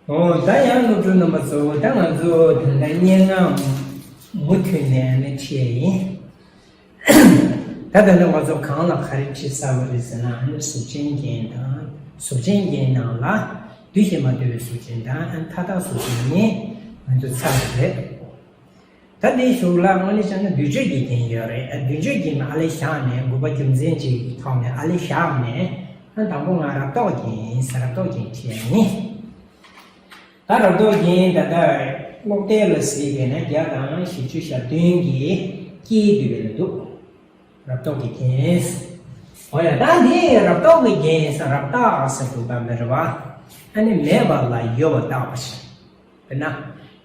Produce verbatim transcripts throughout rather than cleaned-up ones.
འོ་ད་ཡང་སློབ་ཕྲུག་རྣམ་པ་ཚོ། ད་ང་ཚོ་ད་ལྟ་སྙན་ངག་མུ་མཐུད་ནས་ཨ་ནི་ཁྲིད་ཡ་ཡིན། ད་ད་ལྟ་ང་ཚོ་གང་ལ་ག་རེ་ཁྲིད་ཚར་བ་རེད་ཟེར་ན། ཨ་ནི་གཟུགས་ཅན་རྒྱན་དང་། གཟུགས་ཅན་རྒྱན་ནང་ལ་འདུས་བྱས་མ་འདུས་པའི་གཟུགས་ཅན་དང་། ཨ་ནི་མཐའ་དག་གཟུགས་ཅན་གཉིས་ང་ཚོ་ཚར་བ་རེད། ད་འདིའི་གཞུག་ལ་དངོས་གནས་བྱས་ན་བསྡུས་བརྗོད་ཀྱི་རྒྱན་ཡོད་རེད། ཨ་བསྡུས་བརྗོད་ཀྱི་རྒྱན་ཨ་ལས་བཞག་ནས། དགོས་པ་རྒྱུ་མཚན་ཅིག་གི་ཐོག་ནས་ཨ་ལས་བཞག་ནས། ཨ་དང་པོ་ང་རབ་རྟོག་རྒྱན་ཟེར། རབ་རྟོག་རྒྱན་ཁྲིད་ཡ་ཡིན། ད་རབ་རྟོག་རྒྱན་ད་ལྟ་ཀློག་དེབ་ལ་གཟིགས་པས་ན་བརྒྱ་དང་བཞི་བཅུ་ཞེ་བདུན་གྱི་དཀྱིལ་འདི་བས་ལ་འདུག་རབ་རྟོག་གི་རྒྱན། འོ་ཡ། ད་འདི་རབ་རྟོག་གི་རྒྱན་ཟེར། རབ་བཏགས་ཟེར་འདུག་ག་མེད་རེད་བ། ཨ་ནི་མེད་པ་ལ་ཡོད་པ་བཏགས་པ་ཞིག་དཔེར་ན།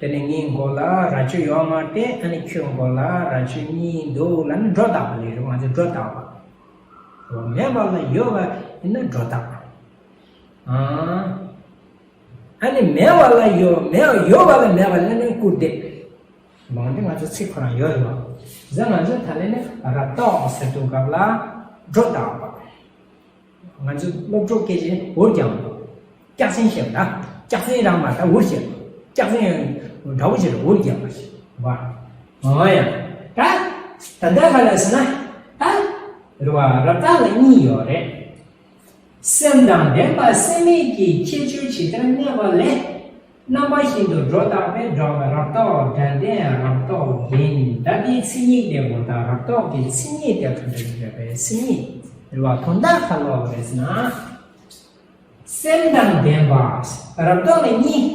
དེ་ནི་ངའི་མགོ་ལ་རྭ་ཅོ་ཡོད་མ་རེད། ཨ་ནི་ཁྱོད་མགོ་ལ་རྭ་ཅོ་གཉིས་འདུག་ལབ་ན་སྒྲོ་བཏགས་པ་ལས་རེད། ང་ཚོས་སྒྲོ་བཏགས་པ། མེད་པ་ལ་ཡོད་པ་ཡིན་ན་སྒྲོ་བཏགས་པ། ཨང་། ཨ་ནི་མེད་པ་ལ་ཡོད། མེད་པ། ཡོད་པ་ལ་མེད་པ་ལབ་ན་སྐུར་འདེབས། མང་འདི་ང་ཚོ་ཚིག་ཁོ་རང་ཡོད་རེད་བ། ཟེར་ང་ཚོས་ད་ལན་ནི་རབ་རྟོག་ཟེར་དུས་སྐབས་ལ་སྒྲོ་བཏགས་པ། ང་ཚོ་སློབ་གྲོགས་སྐད་ཆ་འུར་རྒྱག་པ། སྐྱག་རྫུན་བཤད་པ། ད་སྐྱག་རྫུན་རང་མ་ད་འུར་བཤད་པ། སྐྱག་རྫུན་འདྲ་བོ་ཅིག་ལ་འུར་རྒྱག་པ་ཞིག་བ། འོ་ཡ། ད་ད་ལྟ་ག་ལ་ཟེར་ན། ད་རེད་བ། རབ་བཏགས་ལ་གཉིས་ཡོད་རེད། སེམས་དང་ལྡན་པ་སེམས་མེད་ཀྱི་ཁྱད་ཆོས་ཇི་ལྟར་གནས་པ་ལས། རྣམ་པ་བཞིན་དུ་སྒྲོ་བཏགས་པས། སྒྲོ་བ་རབ་རྟོག་སྒྲ་ལྡན་རབ་རྟོག་རྒྱན། ད་འདིའི་མཚན་ཉིད་དེ་གོ། ད་རབ་རྟོག་གི་མཚན་ཉིད་དེ་ག་འདྲ་ཞིག་རེད་པས། མཚན་ཉིད་རེད་བ། དོན་དག་ག་ལ་རེད་ཟེར་ན། སེམས་དང་ལྡན་པ། རབ་རྟོག་ལ་གཉིས།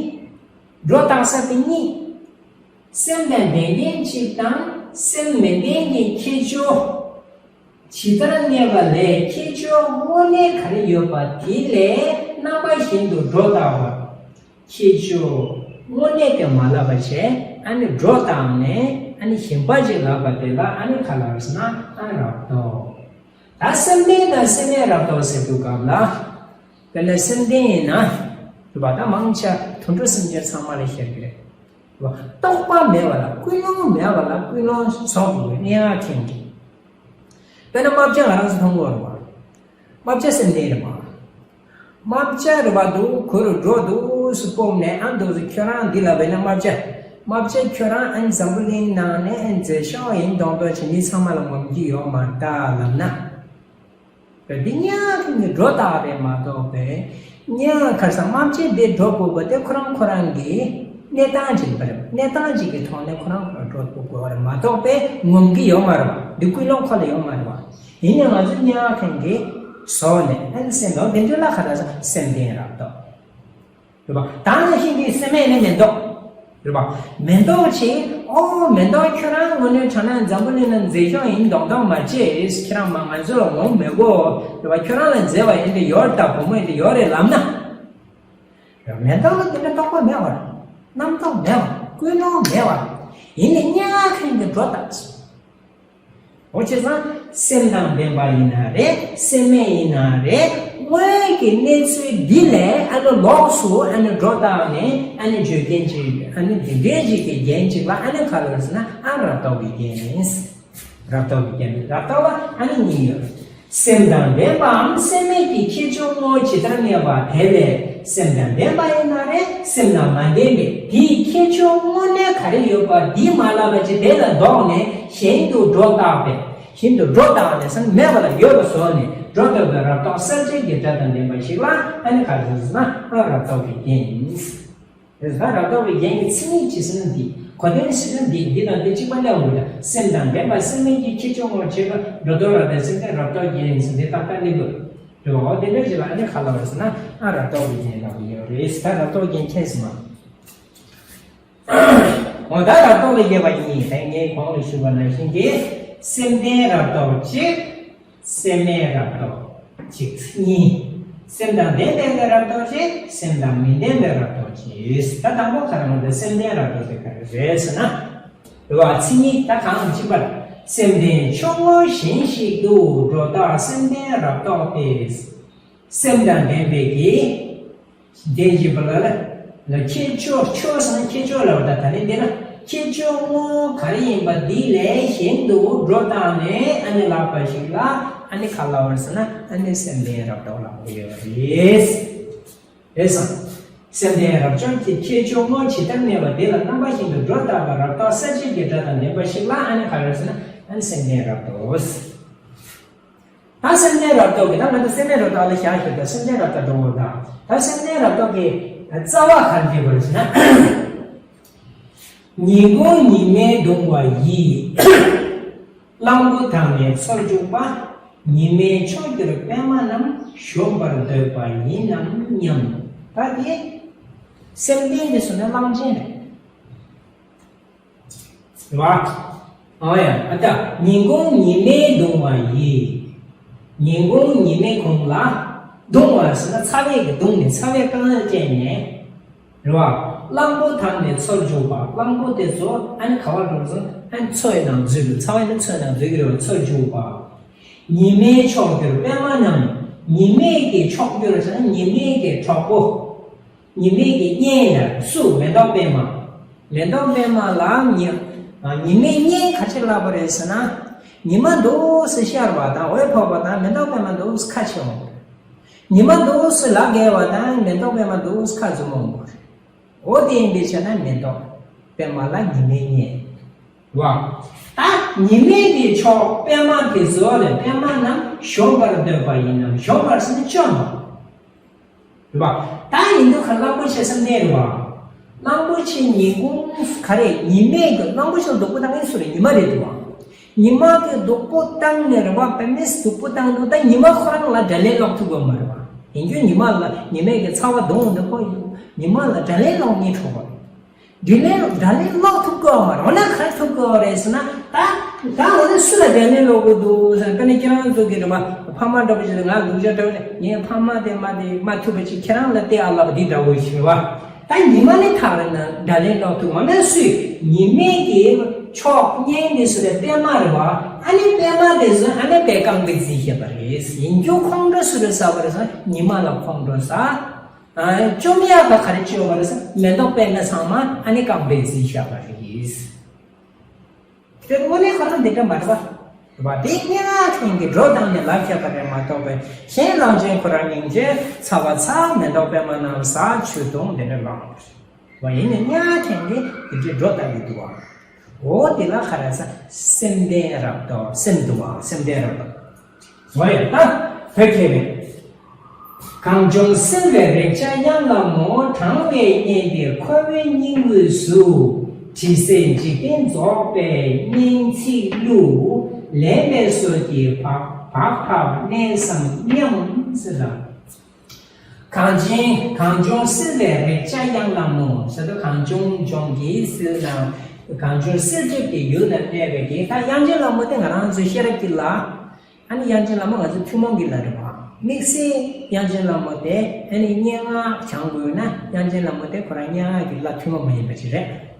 སྒྲོ་བཏགས་ས་དེ་གཉིས། སེམས་དང་ལྡན་མཁན་གཅིག་དང་སེམས་མི་ལྡན་གྱི་ཁྱད་ཆོས་ཇི་ལྟར་གནས་པ་ལས། ཁྱད་ཆོས་དངོས་གནས་ག་རེ་ཡོད་པ་དེ་ལས་རྣམ་པ་བཞིན་དུ་སྒྲོ་བཏགས་པ། ཁྱད་ཆོས་དངོས་གནས་དེ་མ་ལབ་པ་བྱས། ཨ་ནི་སྒྲོ་བཏགས་ནས་ཨ་ནི་གཞན་པ་ཅིག་ལབ་པ་དེ་ལ་ཨ་ནི་ག་ལབ་ཟེར་ན། ཨ་རབ་རྟོག་ད་སེམས་ལྡན་དང་སེམས་མེད་རབ་རྟོག་ཟེར་དུས་སྐབས་ལ། དཔེར་ན་སེམས་ལྡན་ཡིན་ན། རེད་པ། ད་མང་ཆེ་དུད་འགྲོ་སེམས་ཅན་ཚང་མ་ལ་བཤད་ཀྱི་རེད། རེད་པ། རྟོག་པ་མེད་པ་ལ། ཀུན་སློང་མེད་པ་ལ་ཀུན་སློང་ཚོགས་དགོས་པའི་གནས་ངག་མཁན་གྱི། དཔེར་ན་རྨ་བྱ་ང་རང་ཚོ་མཐོང་གི་ཡོད་རེད་པ། རྨ་བྱ་སེམས་ལྡན་རེད་པ། རྨ་བྱ་རེད་པ། འདུག་གུ་རུ་འགྲོ་འདུག་སུ་སྤོབས་ནས། ཨ་འདུག་སེ་ཁྱོད་རང་འདི་ལ་བས་ན་རྨ་བྱ། རྨ་བྱ་ཁྱོད་རང་ཨ་འཛམ་བུ་གླིང་ནང་ནས་ཨ་མཛེས་ཤོས་ཡིན་མདོག་མདོག་བྱེད། མི་ཚང་མ་ལ་ངོམ་གྱི་ཡོད་མ་རེད་ད་ལབ་ན། འདི་སྙན་ངག་གི་སྒྲོ་བཏགས་རེད་མ་གཏོགས་པའི། སྙན་ངག་ག་རེ་ཟེར། རྨ་བྱའི་འདི་སྒྲོ་ཕོག་པ་དེ་ཁོ་རང་ཁོ་རང་གི་གནས་སྟངས་ཅིག་རེད། གནས་སྟངས་ཅིག་གི་ཐོག་ནས་ཁོ་རང་ཁོ་རང་སྒྲོ་ཕོག་དགོས་པ་རེད་མ་གཏོགས་པའི་ངོམ་གྱི་ཡོད་མ་རེད་པ། འདི་ཀུན་སློང་ཁོ་ལ་ཡོད་མ་རེད་པ། ཡིན་ནའང་ང་ཚོ་སྙན་ངག་མཁན་གྱིས་བཟོས་ནས་ཨ་ནི་སེམས་ལ་དེ་འདྲ་ལ་ག་རེ་ཟེར། སེམས་ལྡན་རབ་རྟོག་རེད་པ། ད་ནང་བཞིན་གྱི་སེམས་མེད་ནི་མེ་ཏོག་རེད་པ། མེ་ཏོག་ཅིག་འོ་མེ་ཏོག་ཁྱོད་རང་དངོས་གནས་དྲང་གནས་འཛམ་བུ་གླིང་ན་མཛེས་ཤོས་ཡིན་མདོག་མདོག་མ་བྱེད། ཁྱེད་རང་མ་ང་ཚོ་ལ་ངོམ་མི་དགོས། རེད་པ། ཁྱོད་རང་ལ་མཛེས་པ་ཡིན་དེ་ཡོད་རེད་ད། བུ་མོ་ཡིན་དེ་ཡོད་རེད་ལབ་ན། རེད་པ། མེ་ཏོག་ལ་དེ་འདྲ་རྟོག་པ་མེད་པ་རེད། རྣམ་རྟོག་མེད་པ། ཀུན་སློང་མེད་པ། ཡིན་ནའི་སྙན་ངག་མཁན་གྱིས་སྒྲོ་བཏགས། འོ་བྱས་ཙང་སེམས་དང་ལྡན་པ་ཡིན་ན་རེད། སེམས་མེད་ཡིན་ན་རེད། སྔོན་གྱི་གནས་ཚུལ་འདི་ལས་ཨ་ནི་ལོགས་སུ་ཨ་ནི་སྒྲོ་བཏགས་ནས་ཨ་ནི་བརྗོད་མཁན་ཅིག་ཨ་ནི་འདི་འདྲའི་ཅིག་གི་རྒྱན་ཅིག་ལ་ཨ་ནི་ག་ལབ་ཟེར་ན། ཨ་རབ་རྟོག་གི་རྒྱན་ཡིན། རབ་རྟོག་གི་རྒྱན། རབ་རྟོག་ལ་ཨ་ནི་གཉིས་ཡོད། སེམས་དང་ལྡན་པའམ་སེམས་མེད་ཀྱི་ཁྱད་ཆོས་དངོས་ཇི་ལྟར་གནས་པ་དེ་ལས། སེམས་དང་ལྡན་པ་ཡིན་ན་རེད། སེམས་དང་མ་ལྡན་པའི་དེའི་ཁྱད་ཆོས་དངོས་གནས་ག་རེ་ཡོད་པ་འདི་མ་ལབ་པ་བྱས། དེ་ལ་ལྡོག་ནས་གཞན་དུ་སྒྲོ་བཏགས་པས། གཞན་དུ་སྒྲོ་བཏགས་ནས་སེམས་མེད་པ་ལ་ཡོད་པ་བཟོས་ནས་སྒྲོ་འདོགས་པའི་རབ་རྟོག་གསལ་བྱེད་ཀྱི་སྒྲ་དང་ལྡན་པ་ཞིག་ལ་ཨ་ནི་ག་རེ་ཟེར་ན། ཨ་རབ་རྟོག་གི་རྒྱན་ཡིན། རེད། ད་རབ་རྟོག་གི་རྒྱན་གྱི་མཚན་ཉིད་ཅིག་ཟེར་ན་འདི། གོ་དོན་ཟེར་ན་འདི། འདི་དང་འདི་གཅིག་པ་སླེབས་འོང་གི། ད་སེམས་དང་ལྡན་པ་སེམས་མེད་ཀྱི་ཁྱད་ཆོས་དངོས་བྱེད་པ་སྒྲོ་འདོགས་རབ་དང་སེམས་ལྡན་རབ་རྟོག་རྒྱན་ཟེར་འདི་ཏག་ཏག་སླེབས་དགོས། རེད་བ། འོ་དེ་འདྲ་ཞིག་ལ་ཨ་ནི་ག་ལབ་པ་ཟེར་ན། ཨ་རབ་རྟོག་གི་རྒྱན་ལབ་ཀྱི་ཡོད་རེད། ད་རབ་རྟོག་རྒྱན་མཁྱེན་སོང་ང་། འོ་ད་རབ་རྟོག་ལ་དབྱེ་བ་གཉིས། ད་ངས་གོང་ལ་ཞུས་པ་ནང་བཞིན་གྱི་སེམས་ལྡན་རབ་རྟོག་གཅིག་སེམས་མེད་རབ་རྟོག་གཅིག་གཉིས། སེམས་དང་ལྡན་པའི་རབ་རྟོག་གཅིག་སེམས་དང་མི་ལྡན་པའི་རབ་རྟོག་གཅིག་ད་དང་པོ་ག་རེ་ལབ་ན། སེམས་ལྡན་རབ་རྟོག་དེ་ག་རེ་རེད་ཟེར་ན། རེད་བ། མཚན་ཉིད་ད་གང་གཅིག་པར། སེམས་ལྡན་ཆོས་དངོས་གཞན་ཞིག་ཏུ། སྒྲོ་བཏགས་སེམས་ལྡན་རབ་རྟོག་སྟེ། སེམས་དང་ལྡན་པའི་གི་ལྡན་གྱི་བ་ལ་ལ་ལ་ཁྱད་ཆོས། ཆོས་སམ་ཁྱད་ཆོས་ལབ་པ་ད། ད་ནི་འདི་ལ་ཁྱད་ཆོས་དངོས་ག་རེ་ཡིན་པ་འདི་ལས་གཞན་དུ་སྒྲོ་བཏགས་ནས་ཨ་ནི་ལབ་པ་ཞིག་ལ་ཨ་ནི་ག་ལབ་པ་ཟེར་ན། ཨ་ནི་སེམས་ལྡན་རབ་རྟོག་ལབ་ཀྱི་ཡོད་རེད། རེད་སམ། སེམས་ལྡན་རབ་འབྱམས་ཀྱི་ཁྱད་ཆོས་དངོས་ཇི་ལྟར་གནས་པ་དེ་ལ་རྣམ་པ་བཞིན་དུ་སྒྲོ་བཏགས་པ་རབ་རྟོག་གསལ་བྱེད་ཀྱི་སྒྲ་དང་ལྡན་པ་ཞིག་ལ་ཨ་ནི་ག་རེ་ཟེར་ན་ཨ་ནི་སེམས་ལྡན་རབ་རྟོག་ད་སེམས་ལྡན་རབ་རྟོག་གི་ད་ང་ཚོ་སེམས་ལྡན་རབ་རྟོག་ལ་བཞག་ཞིག་ད་སེམས་ལྡན་རབ་རྟོག་འགྲོ་འོང་ད་ད་སེམས་ལྡན་རབ་རྟོག་གི་རྩ་བ་ག་རེ་ཡོད་པ་རེད་ཟེར་ན། ཉིན་གུང་ཉི་མའི་གདུང་བ་ཡིས། གླང་པོ་དག་ནི་འཚོར་འཇུག་པ། ཉི་མའི་མཆོག་གྱུར་པད་མ་རྣམས། གཞོམ་པར་འདོད་པ་ཡིན་ནམ་སྙམ། ད་དེ་སེམས་ལྡན་དེ་སུ་ན་གླང་ཆེན་རེད། རེད་བ། ཨ་ཡ་ཨ་ད་ཉིན་གུང་ཉི་མའི་གདུང་བ་ཡིས། ཉིན་གུང་ཉི་མའི་གུང་ལ་གདུང་བ་ཟེར་ན་ཚ་བས་ཀྱི་གདུང་ནས་ཚ་བས་དཀའ་ངལ་སྤྲད་ནས། རེད་བ། གླང་པོ་དག་ནི་འཚོར་འཇུག་པ། གླང་པོ་དེ་ཚོ་ཨ་ནི་ག་བར་འགྲོ་སོང་ཨ་ནི་མཚོའི་ནང་འཛུལ་གྱི་ཚ་བ་ནི་མཚོའི་ནང་འཛུལ་གྱི་རེད་བ་འཚོར་འཇུག་པ། ཉི་མའི་མཆོག་གྱུར་པད་མ་རྣམས། ཉི་མའི་གི་མཆོག་གྱུར་ཟེར་ན་ཉི་མའི་གི་གྲོགས་པོ། ཉི་མའི་གི་གཉེན་ལ་སུ་མེ་ཏོག་པད་མ། མེ་ཏོག་པད་མ་ལ་ཉི་ཉི་མའི་གཉེན་ག་ཅི་ལབ་པ་རེད་ཟེར་ན། ཉི་མ་འདུག་སེ་ཤར་བ་དང་འོད་ཕོག་པ་དང་མེ་ཏོག་པད་མ་འདུག་སེ་ཁ་ཕྱེ་འོང་། ཉི་མ་འདུག་སེ་ལག་བརྒལ་བ་དང་མེ་ཏོག་པད་མ་འདུག་སེ་ཁ་འཛུམ་འོང་། འོ་དེ་ཡིན་པའི་ཕྱིར་ན་མེ་ཏོག་པད་མ་ལ་ཉི་མའི་གཉེན། བ། ད་ཉི་མའི་གི་མཆོག་པད་མ་གི་ཟོ་ལས་པད་མ་རྣམས་གཞོམ་པར་འདོད་པ་ཡིན་ནམ་གཞོམ་པར་ཟེར་ན་བཅོམ། བ། ད་ཡིན་དུས་ཁ་གླང་པོ་ཆེ་སེམས་ལྡན་རེད་བ། གླང་པོ་ཆེ་ཉིན་གུང་ག་རེ་ཉི་མའི་གི་གླང་པོ་ཆེ་ལ་སྡུག་པོ་བཏང་ཡིན་སུ་རེད་ཉི་མ་རེད་འདུག་བ། ཉི་མ་གི་སྡུག་པོ་བཏང་ནས་རེད་བ་པད་མས་སྡུག་པོ་བཏང་འདུག་ད་ཉི་མ་ཁོ་རང་ལ་དགྲ་ལན་སློག་ཐུབ་ཀྱི་མ་རེད་བ། ཡིན་རྒྱུ་ཉི་མ་ལ་ཉི་མའི་གི་ཚ་བ་གདོང་འདི་ཁོ་ཡིན་ཉི་མ་ལ་དགྲ་ལན་སློག་ཉེན་འཕྲོག་པ་རེད། དགྲ་ལན་དགྲ་ལན་སློག་ཐུབ་ཀྱི་མ་རེད་འོ་ན་ག་རེ་ཐུབ་ཀྱི་རེད་ཟེར་ན་ད་ད་འོ་ན་སུ་ལ་དགྲ་ལན་སློག་དགོས་འདུག་ཟེར་ན་དཔེར་ན་ཁྱེད་རང་ཚོ་གི་རེད་བ་ཕ་མ་འདྲ་པོ་ཞིག་ལ་ང་སྡུག་ཅག་འདྲ་པོ་ནས་ངས་ཕ་མ་དེ་མ་དེ་མ་ཐུབ་པ་ཅིག་ཁྱེད་རང་ལ་སྟེར་ཨ་ལབ་པ་འདི་འདྲ་བོ་ཞིག་རེད་བ། ད་ཉི་མ་ནི་ཐག་རིང་ན་དགྲ་ལན་སློག་ཐུབ་འོ་ན་སུས་ཉི་མའི་གི་མཆོག་གཉེན་གྱི་སུ་རེད་པད་མ་རེད་བ། ཨ་ནི་པད་མ་དེ་ཚོ་ཨ་ནི་པད་རྐང་པའི་རྩིས་བཤད་པ་རེད། ཡིན་རྒྱུ་ཁོང་ཁྲོ་སུ་རེད་ཟ་བ་རེད་ཟ་ཉི་མ་ལ་ཁོང་ཁྲོ་ཟ། ཨ་བཅོམ་ཡག་ག་ག་རེ་བཅོས་པ་རེད་ཟ་མེ་ཏོག་པད་མ་ཚང་མ་ཨ་ནི་རྐང་པའི་རྩིས་བཤད་པ་རེད། དེ་དངོས་གནས་ཁོ་རང་འདི་འདྲ་མ་རེད་པ། རེད་པ། དེ་སྙན་ངག་མཁན་གྱིས་སྒྲོ་བཏགས་ནས་ལབ་བཞག་པ་རེད་མ་གཏོགས་པའི་གཞན་གླང་ཆེན་ཁོ་རང་སྙིང་རྗེ་ཚ་བ་ཚ་མེ་ཏོག་པད་མ་རྣམས་ཟ་ཆུ་འཐུང་འདི་འདྲ་ལབ་པ་རེད། བ་ཡིན་ནས་སྙན་ངག་མཁན་གྱིས་འདི་འདྲའི་སྒྲོ་བཏགས་ཀྱི་འདུག་བ། འོ་དེ་ལ་ག་རེ་ཟ་སེམས་ལྡན་རབ་རྟོག་སེམས་འདུལ་བ་སེམས་ལྡན་རབ་རྟོག་འོ་ཡ་ད་བོད་མཁས་པས། གངས་ལྗོངས་བསིལ་བའི་རེག་བྱ་དབྱངས་ལ་མོ། གྲང་བའི་གཉེན་དེ་ཁོ་བོའི་སྙིང་དབུས་སུ། དྲི་ཟའི་འཇིག་རྟེན་རྫོགས་པའི་སྙན་ཚིག་གླུ། ལེན་པའི་སྲོལ་གྱིས་བག་བག་ཕབ་གནས་སམ་སྙམ་ཟེར་ལ། གངས་ཅན་གངས་ལྗོངས་བསིལ་བའི་རེག་བྱ་དབྱངས་ལ་མོ་ཟེར་དུས་གངས་ལྗོངས་ལྗོངས་ཀྱི་བསིལ་ནང་གངས་ལྗོངས་བསིལ་དྲོད་ཀྱི་ཡུལ་ན་གནས་པའི་གི་ད་དབྱངས་ཅན་ལ་མོ་དེ་ང་རང་ཚོའི་ཤེས་རབ་ཀྱི་ལ། ཨ་ནི་དབྱངས་ཅན་ལ་མོ་ང་ཚོ་ཐུན་མོང་གི་ལ་རེད་བ། དམིགས་བསལ་དབྱངས་ཅན་ལ་མོ་དེ་ཨ་ནི་སྙན་ངག་སྦྱང་དགོས་ན་དབྱངས་ཅན་ལ་མོ་དེ་ཁོ་རང་སྙན་ངག་གི་ལ་ཐུན་མོང་མ་ཡིན་པ་ཞིག་རེད། རེད་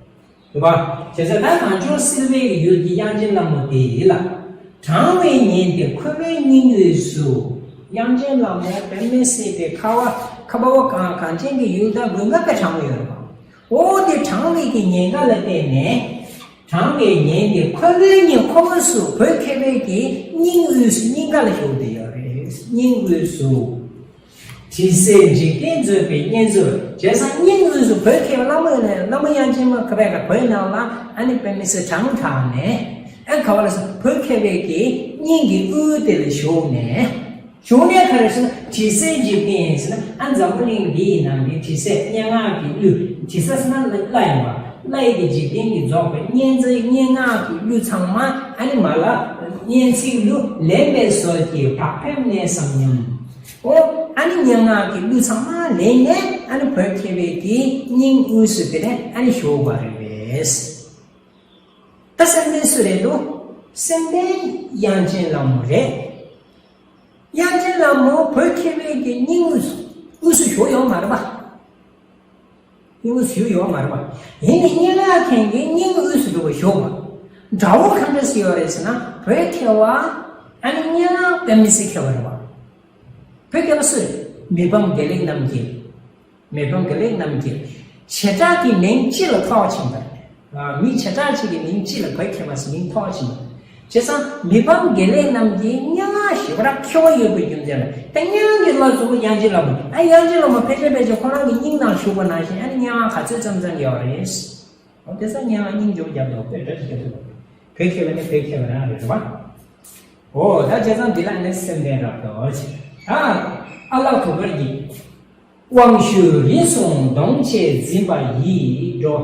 བ། བྱས་ཙང་ད་གངས་ལྗོངས་བསིལ་བའི་ཡུལ་གྱི་དབྱངས་ཅན་ལ་མོ་དེ་ཡིན་ལ། གྲང་བའི་གཉེན་དེ་ཁོ་བོའི་སྙིང་དབུས་སུ། དབྱངས་ཅན་ལ་མོ་པད་མས་བསྲེགས་པའི་ཁ་བ་ཁ་བ་བ་གངས་གངས་ཅན་གྱི་ཡུལ་དང་དགུན་ཁ་དཔེ་གྲང་མོ་ཡོད་རེད་བ། འོ་དེ་གྲང་བའི་གི་ཉེན་ཁ་ལ་བརྟེན་ནས། གྲང་བའི་ཉེན་དེ་ཁོ་བོའི་སྙིང་ཁོ་བོ་སུ་བོད་མཁས་པའི་གི་སྙིང་དབུས་སུ་སྙིང་ག་ལ་ཞུགས་བསྡད་ཡོད་རེད། སྙིང་དབུས་སུ། དྲི་ཟའི་འཇིག་རྟེན་རྫོགས་པའི་སྙན་ཚིག་བྱས་ཙང་སྙིང་དབུས་སུ་བོད་མཁས་པ་བླ་མ་ཡོད་ན་བླ་མ་དབྱངས་ཅན་མ་ཁ་བའི་ཁ་བོད་ནང་ལ་ཨ་ནི་པད་མ་སེ་གྲང་དྲགས་ནས་ཨ་ག་བ་ལ་སོ་བོད་མཁས་པའི་གི་སྙིང་གི་དབུས་དེ་ལ་ཞུགས་ནས། བྱུང་ནས་ག་རེ་ཟེར་ན་དྲི་ཟའི་འཇིག་རྟེན་ཟེར་ན་ཨ་འཛམ་བུ་གླིང་འདིའི་ནང་གི་དྲི་ཟའི་སྙན་ངག་གི་གླུ། དྲི་ཟ་ཟེར་ན་ལྷ་ཡིན་པ། ལྷ་ཡི་གི་འཇིག་རྟེན་གྱི་རྫོགས་པའི་སྙན་ཚིག་སྙན་ངག་གི་གླུ་ཚང་མ་ཨ་ནི་མ་ལ་སྙན་ཚིག་གླུ་ལེན་པའི་སྲོལ་གྱིས་བག་ཕེབས་གནས་སམ་སྙམ། འོ་ཨ་ནི་སྙན་ངག་གི་གླུ་ཚང་མ་ལེན་ནས་ཨ་ནི་བོད་མཁས་པའི་གི་སྙིང་དབུས་སུ་དེ་ནས་ཨ་ནི་ཞུགས་པ་རེད་པས། ད་སེམས་ལྡན་སུ་རེད་འདུག་སེམས་ལྡན་དབྱངས་ཅན་ལྷ་མོ་རེད། དབྱངས་ཅན་ལྷ་མོ་བོད་མཁས་པའི་གི་སྙིང་དབུས་སུ་དབུས་སུ་བཞུགས་ཡོད་མ་རེད་པ། སྙིང་དབུས་སུ་བཞུགས་ཡོད་མ་རེད་པ། ཡིན་ནའི་སྙན་ངག་མཁན་གྱི་སྙིང་དབུས་སུ་འགྲོ་བ་བཞུགས་པ། དགྲ་བོ་གང་འདྲ་ཞིག་ཡོད་རེད་ཟེར་ན་བོད་མཁས་པ་ཨ་ནི་སྙན་ངག་པད་མ་སེ་མཁས་པ་རེད་པ། བོད་མཁས་པ་སུ་རེད། མི་ཕམ་དགེ་ལེགས་རྣམ་རྒྱལ། མི་ཕམ་དགེ་ལེགས་རྣམ་རྒྱལ། བྱེ་བྲག་གི་མིང་གཅིག་ལ་ཐོགས་ཕྱིན་པ་རེད། མི་བྱེ་བྲག་གཅིག་གི་མིང་གཅིག་ལ་བོད་མཁས་པ་ཟེར་མིང་ཐོགས་ཕྱིན་པ་རེད། བྱས་ཙང་མི་ཕམ་དགེ་ལེགས་རྣམས་ཀྱིས་སྙན་ངག་ཞེ་པོ་ར་མཁས་པ་ཡོད་པའི་རྒྱུ་མཚན་ལ། ད་སྙན་ངག་གི་བླ་གཙོ་བོ་དབྱངས་ཅན་ལྷ་མོ། ཨ་དབྱངས་ཅན་ལྷ་མོ་ཕལ་ཆེར་ཕལ་ཆེར་ཁོ་རང་གི་སྙིང་ནང་བཞུགས་པ་ནང་བཞིན། ཨ་ནི་སྙན་ངག་ག་ཚོད་ཙམ་ཙམ་ཡོད་རེད། འོ་དེ་ས་སྙན་ངག་སྙིང་རྗེ་བོ་རྒྱབ་ཡོད་པའི་འདྲ་ཞིག་རྒྱབ་ཐུབ། བོད་མཁས་པ་ནི་བོད་མཁས་པ་རང་རེད་པ། འོ་ད་བྱས་ཙང་འདི་ལ་ནི་སེམས་ལྡན་རབ་ཏུ་ཆེ། ཨ་ཨ་ལགས་དུ་བར་གྱིས། དབང་ཞུས་རིགས་མཚུངས་གདོང་བཅས་འཛིན་པ་ཡིས། འགྲོ།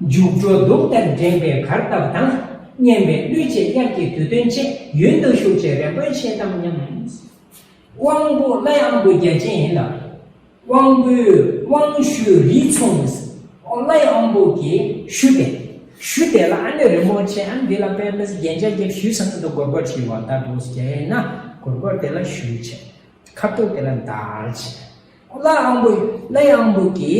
མཇུག་སྒྲོ་གདུགས་ལྟར་འགྲེང་བའི་གར་སྟབས་དང་། སྙན་པའི་གླུ་བཅས་དབྱར་གྱི་དུས་སྟོན་ཆེ། ཡུན་དུ་ཞུགས་བྱེད་རན་པོའི་ཆེ་གཏམ་སྙམ། དབང་པོ་བླའི་དབང་པོ་རྒྱ་ཆེན་ཡིན་ལ། དབང་པོའི་དབང་ཞུས་རིགས་མཚུངས། ཨོ་བླའི་དབང་པོ་གི་ཞུ་དེ། ཞུ་དེ་ལ་ཨ་ནི་རིན་པོ་ཆེ། ཨ་ནི་འདི་ལ་དཔེ་མི་སྲིད་རྒྱན་ཆ་རྒྱབ་ཞུས་ས་ན་འདུག་གོར་གོར་བྱས་པ་ལྟ་འདུག་ཟེར་ན། གོར་གོར་དེ་ལ་ཞུས་བྱས། ཁ་དོག་དེ་ལ་འདར་བྱས། ཨོ་བླའི་དབང་པོ། བླའི་དབང་པོ་གི་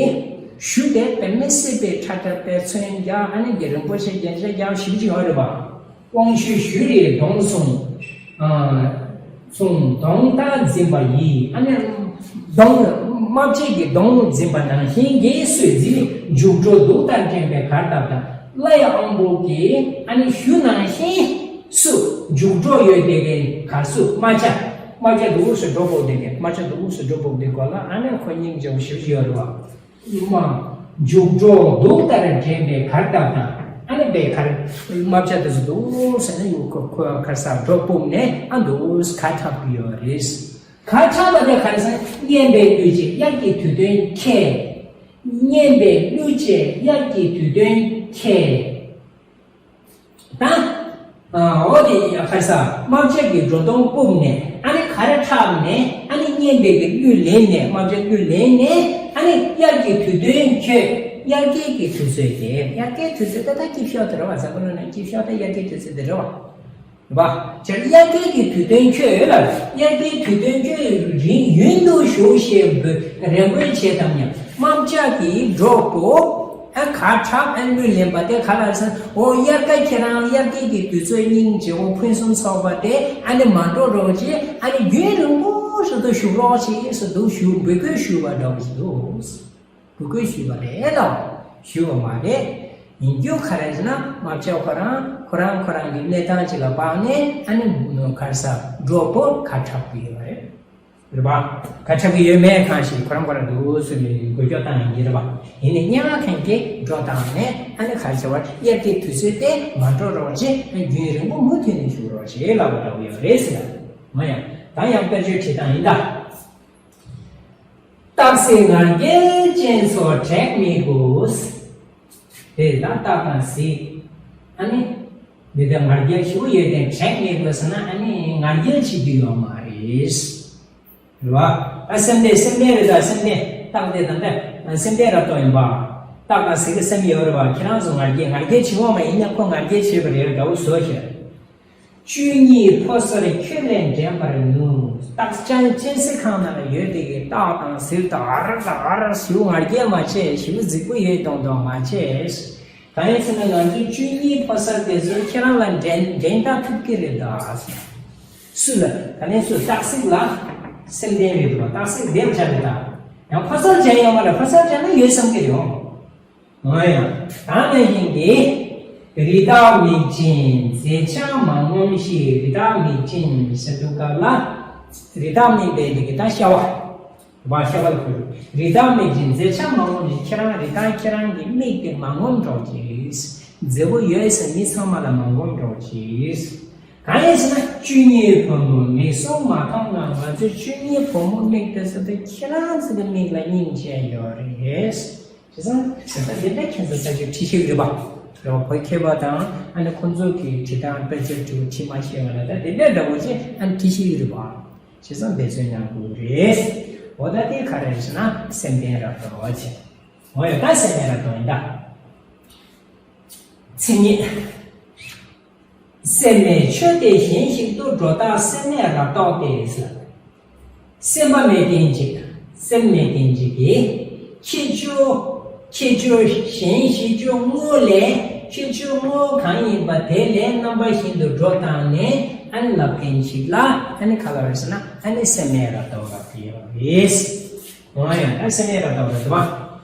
ཞུ་དེ་དཔེ་མི་སྲིད་པའི་ཁྲ་ཁྲ་དཔེ་མཚོན་རྒྱག་ཨ་ནི་གི་རིན་པོ་ཆེ་རྒྱན་ཆ་རྒྱག་ཞིབ་ཅིག་ཡོད་རེད་པ། དབང་ཞུས་ཞུས་རིགས་གདོང་མཚུངས། ཨ་མཚུངས་གདོང་ལྟར་འཛིན་པ་ཡིས། ཨ་ནི་གདོང་། རྨ་བྱའི་གི་གདོང་འཛིན་པ་ནང་བཞིན་གྱི་སུས་འཛིན་ནི། མཇུག་སྒྲོ་གདུགས་ལྟར་འགྲེང་བའི་གར་སྟབས་དང་། བླའི་དབང་པོ་གི་ཨ་ནི་ཞུ་ནང་བཞིན་སུ་མཇུག་སྒྲོ་ཡོད་དེ་གའི་གར་སུ་རྨ་བྱ། རྨ་བྱ་འདུག་སུ་སྒྲོ་ཕོག་དེ་གའི། རྨ་བྱ་འདུག་སུ་སྒྲོ་ཕོག་དེ་གོ་ལ་ཨ་ནི་ཁོ་སྙིང་རྗེ་བོ་ཞིབ་ཡོད་རེད་བ། མ། མཇུག་སྒྲོ་གདུགས་ལྟར་འགྲེང་བའི་གར་སྟབས་དང་། ཨ་ནི་བའི་གར། རྨ་བྱ་དེ་ཚོ་འདུག་ཟེར་ན་ཡོད། ཁོ་ཁོ་གར་ས་སྒྲོ་སྤུབས་ནས་ཨ་འདུག་གར་འཁྲབ་ཀྱི་ཡོད་རེད། གར་འཁྲབ་པ་དེ་གར་ས་སྙན་པའི་གླུ་བཅས་དབྱར་གྱི་དུས་སྟོན་ཁྱད། སྙན་པའི་གླུ་བཅས་དབྱར་གྱི་དུས་སྟོན་ཁྱད། ད། ཨ་འོ་དེ་ཡ་ཁར་ས་རྨ་བྱ་གི་སྒྲོ་གདོང་སྤུབས་ནས་ཨ་ནི་གར་འཁྲབ་ནས་ཨ་ནི་སྙན་པའི་གི་གླུ་ལེན་ནས། རྨ་བྱ་གླུ་ལེན་ནས་ཨ་ནི་དབྱར་གྱི་དུས་སྟོན་ཁྱོད། དབྱར་ཁའི་གི་དུས་ཚོད་དེ། དབྱར་ཁའི་དུས་ཚོད་ད་ད་སྐྱིད་ཤོས་དེ་རེད་བ། འཛམ་བུ་གླིང་ན་སྐྱིད་ཤོས་ད་དབྱར་ཁའི་དུས་ཚོད་དེ་རེད་བ། རེད་བ། དབྱར་ཁའི་གི་དུས་སྟོན་ཁྱོད་ལ། དབྱར་ཁའི་དུས་སྟོན་ཁྱོད་རིང་ཡུན་དུ་ཞུགས་ཞེས་འབོད་རན་པོའི་ཆེ་གཏམ་སྙམ། རྨ་བྱ་གི་སྒྲོ་སྤུབས། ཨ་གར་འཁྲབ། ཨ་གླུ་ལེན་པ་དེ་ག་ལ་ཟེར། འོ་དབྱར་ཁ་ཁྱེད་རང་དབྱར་ཁའི་གི་དུས་ཚོད་སྙིང་རྗེ་བོ་ཕུན་སུམ་ཚོགས་པ་དེ་ཨ་ནི་མ་འགྲོ་རོགས་བྱེད། ཨ་ནི་རྒྱུན་རིང་པོ་ཞིག་ཏུ་བཞུགས་རོགས་བྱེད་ཟེར་འདུག་ཞུ་འབོད་སྐུལ་ཞུས་པ་འདྲ་བོ་ཞིག་འདུག་འབོད་སྐུལ་ཞུས་པ་རེད་ལ། ཞུས་པ་མ་རེད། ཡིན་རྒྱུ་ག་རེ་ཟེར་ན། རྨ་བྱ་ཁོ་རང་ཁོ་རང་ཁོ་རང་གི་གནས་སྟངས་ཅིག་ལ་དཔག་ནས་ཨ་ནི་གར་ས་སྒྲོ་སྤུབས་གར་འཁྲབ་ཀྱི་ཡོད་རེད། རེད་པ། གར་འཁྲབ་ཀྱི་ཡོད་མེད་གང་ཞིག་ཁོ་རང་ཁོ་རང་འདུག་སེ་ནས་འགོད་སྐྱོར་བཏང་ཡིན་རེད་པ། ཡིན་ནའི་སྙན་ངག་མཁན་གྱིས་སྒྲོ་བཏགས་ནས་ཨ་ནི་ག་རེ་བྱ་བ། དབྱར་ཁའི་དུས་ཚོད་དེ་མ་འགྲོ་རོགས་བྱེད། རྒྱུན་རིང་པོ་མུ་མཐུད་ནས་བཞུགས་རོགས་བྱེད་ལབ་པ་འདྲ་བོ་ཡོད་རེད་ཟེར། འོ་ཡ། ད་ཡང་དཔེར་བརྗོད་བྲིས་སྟངས་ཡིན་ད། སྟག་གཟིག་ང་རྒྱལ་ཅན་སོགས་དྲེགས་མི་དགོས། དེ་ལ་སྟག་དང་གཟིག་ཨ་ནི། འདི་ལྟར་ང་རྒྱལ་ཞེ་པོ་ཡོད་དེ་དྲེགས་མི་དགོས་ཟེར་ན་ཨ་ནི་ང་རྒྱལ་བྱེད་རྒྱུ་ཡོད་མ་རེད། རེད་བ། ད་སེམས་ལྡན་སེམས་ལྡན་རེད། ད་སེམས་ལྡན་སྟག་དེ་དང་ད་སེམས་ལྡན་རབ་ཏུ་ཡིན་པ། སྟག་དང་གཟིག་གི་སེམས་ཡོད་རེད་བ། ཁྱེད་རང་ཚོ་ང་རྒྱལ་ང་རྒྱལ་བྱེད་འོང་མ་ཡིན་ན་ཁོ་ང་རྒྱལ་བྱེད་པ་རེད་འདྲ་བོ་བཟོ་ཤེས། བཅུ་གཉིས་ཕོ་གསར་ཁྱོད་ལས་འདྲེན་པར་ནུས། སྟག་ཅན་སྤྱན་གཟིག་ཁང་ནང་ལ་ཡོད་དེ་གི་སྟག་དང་གཟིག་དང་ཨ་ར་ལ་ཨ་ར་ཞིའུ་ང་རྒྱལ་མ་བྱེད། ཞིའུ་རྫིག་པོ་ཡོད་དོང་དོང་མ་བྱེད། གང་ཡིན་ཟེར་ན་ང་ཚོའི་བཅུ་གཉིས་ཕོ་གསར་དེ་ཚོས་ཁྱེད་རང་ལ་འགྲན་འགྲན་ཟླ་ཐུབ་ཀྱི་རེད་ད། སུ་ལ་ད་ནས་སུ་སྟག་གཟིག་ལ་སེམས་ལྡན་རེད་འདུག་སྟག་གཟིག་བདེ་བ་ཆགས་རེད་ད། ཡང་ཕོ་གསར་ཅན་ཡོད་མ་རེད། ཕོ་གསར་ཅན་ན་ཡོད་བསམ་གྱི་རེད་འོང་། འོ་ཡང་། ད་ནས་ཡིན་གྱི། རི་དྭགས་མིག་ཅན་མཛེས་ཆ་མ་ངོམས་ཤིག་རི་དྭགས་མིག་ཅན་ཟེར་དུས་སྐབས་ལ། རི་དྭགས་མིག་དེ་འདི་གི་ད་ཤ་བ། བ་ཤ་བ་ལ་གོ། རི་དྭགས་མིག་ཅན་མཛེས་ཆ་མ་ངོམས་ཤིག་ཁྱེད་རང་རི་དྭགས་ཁྱེད་རང་གི་མིག་དེ་མ་ངོམས་རོགས་གྱིས། མཛེས་པོ་ཡོད་ཟེར་མི་ཚང་མ་ལ་མ་ངོམས་རོགས་གྱིས། གང་ཡིན་ཟེར་ན་བཅུ་གཉིས་ཕོ་མོ་མིག་ཟུང་མ་མཐོང་ན། ང་ཚོའི་བཅུ་གཉིས་ཕོ་མོ་མིག་དེ་ཚོ་དེ་ཁྱེད་རང་ཚོ་གི་མིག་ལ་སྙིང་རྗེ་ཡོད་རེད། བྱས་ཙང་ཟེར་ད་འདི་འདྲ་ཁྱེད་ཚོ་ལྟ་ཅིག་ཁྲིད་ཤེས་ཀྱི་རེད་པ། རེད་བ། བོད་མཁས་པ་དང་ཨ་ནི་ཁོང་ཚོ་གི་བྲིས་སྟངས་དཔེ་ཆ་བྲིས་ཁྲིད་མ་ཤེས་པ་ལ་ད་འདི་འདྲ་འདྲ་བོ་ཅིག་ཨ་ནི་ཁྲིད་ཤེས་ཀྱི་རེད་པ། བྱས་ཙང་འབད་བརྩོན་གནང་དགོས་རེད། འོ་ད་དེ་ག་རེ་རེད་ཟེར་ན་སེམས་ལྡན་རབ་ཏུ་བྱས། འོ་ཡ། ད་སེམས་ལྡན་རབ་ཏུ་ཡིན་ད། མཚན་ཉིད། སེམས་མེད་ཆོས་དེ་གཞན་ཞིག་ཏུ། སྒྲོ་བཏགས་སེམས་མེད་རབ་རྟོག་སྟེ་ཟེར། སེམས་པ་མེད་མཁན་ཅིག་སེམས་མེད་མཁན་ཅིག་གིས་ཁྱད་ཆོས། ཁྱད་ཆོས་གཞན་ཞིག་ཆོས་དངོས་ལས། ཁྱད་ཆོས་དངོས་གང་ཡིན་པ་དེ་ལས་རྣམ་པ་བཞིན་དུ་སྒྲོ་བཏགས་ནས་ཨ་ནི་ལབ་མཁན་ཞིག་ལ་ཨ་ནི་ག་ལབ་རེད་ཟེར་ན་ཨ་ནི་སེམས་མེད་རབ་རྟོག་ལབ་ཀྱི་ཡོད་རེད། འོ་ཡ། ཨ་སེམས་མེད་རབ་རྟོག་རེད་པ།